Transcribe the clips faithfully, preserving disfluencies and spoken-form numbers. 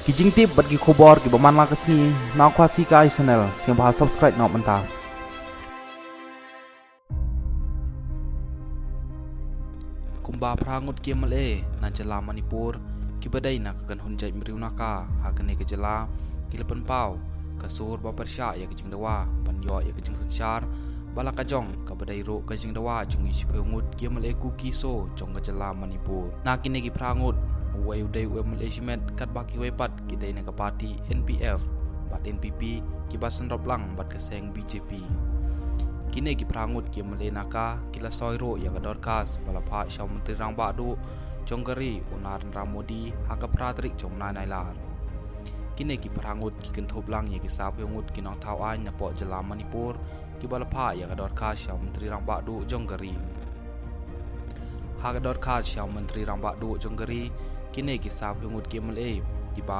Ki jingtip bad ki khubor kiba man la ka sngi na Khasi Kai Channel, sngewbha subscribe noh mynta. Kumba phra ngut ki M L A na jylla Manipur kiba dei na ka kynhun jaitbynriew NAKA ha kane ka jylla ki la pynpaw ka sur ba pyrshah ïa ka jingdawa ban ïoh ïa ka jingsynshar ba la ka jong, kaba dei ruh ka jingdawa jong ki shiphew ngut ki M L A Kuki-Zo jong ka jylla Manipur. Na kine ki phra ngut, uwei u dei u M L A shimet katba kiwei pat ki dei na ka party N P F bad N P P kiba synrop lang bad ka seng B J P. Kine ki phra ngut ki M L A NAKA ki la soi ruh ïa ka dorkhas ba la phah sha u Myntri Rangbah Duh jong ka ri u Narendra Modi ha ka phra tarik jong u bnai Nailar. Kine ki phra ngut ki kynthup lang ïa ki sawphew ngut ki nongthaw aiñ napoh jylla Manipur kiba la phah ïa ka dorkhas sha u Myntri Rangbah Duh jong ka ri. Ha ka dorkhas sha u Myntri Rangbah Duh jong ka ri, kine ki sawphew ngut ki M L A kiba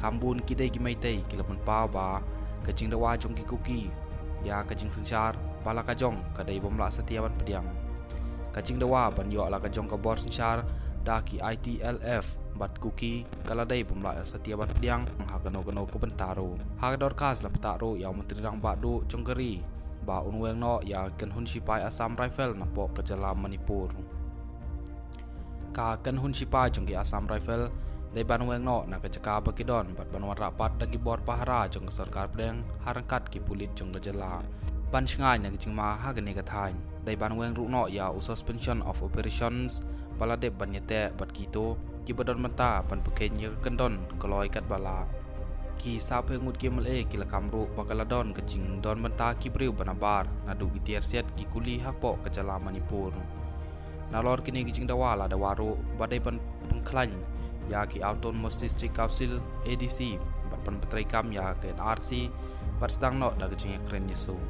kham bun ki dei ki Meitei ki la pynpaw ba ka jingdawa jong ki Kuki ïa ka jingsynshar ba la ka jong ka dei bym lah satia ban pdiang. Ka jingdawa ban ïoh la ka jong ka bor synshar da ki I T L F bad Kuki ka la dei bym lah satia ban pdiang ha kano kano ka bynta ruh. Ha ka dorkhas la pynpaw ruh ïa u Myntri Rangbah Duh jong ka ri ba un weng noh ïa ka kynhun shipai Assam Rifle napoh ka jylla Manipur. Ka kynhun shipai jong ki Assam Rifle dei ban weng noh na ka jaka ba ki don bad ban wanrah pat da ki bor pahara jong ka sorkar pdeng ha ryngkat ki pulit jong ka jylla ban shngaiñ na ka jingma ha kane ka thaiñ. Dei ban weng ruh noh ïa u Suspension of Operations ba la dep ban ïateh bad kito kiba don bynta ban pynkheiñ ïa ka kyndon kloi katba lah. Ki sawphew ngut ki M L A ki la kham ruh ba ka la don ka jingdon bynta ki briew ba nabar naduh ki tiar siat ki kuli hapoh ka jylla Manipur. Nalor kine ki jingdawa la dawa ruh ba dei ban pynkhlaiñ ïa ki Autonomous District Council, A D C, bad ban pyntreikam ïa ka N R C bad sdang noh da ka jingïakren ïasuk.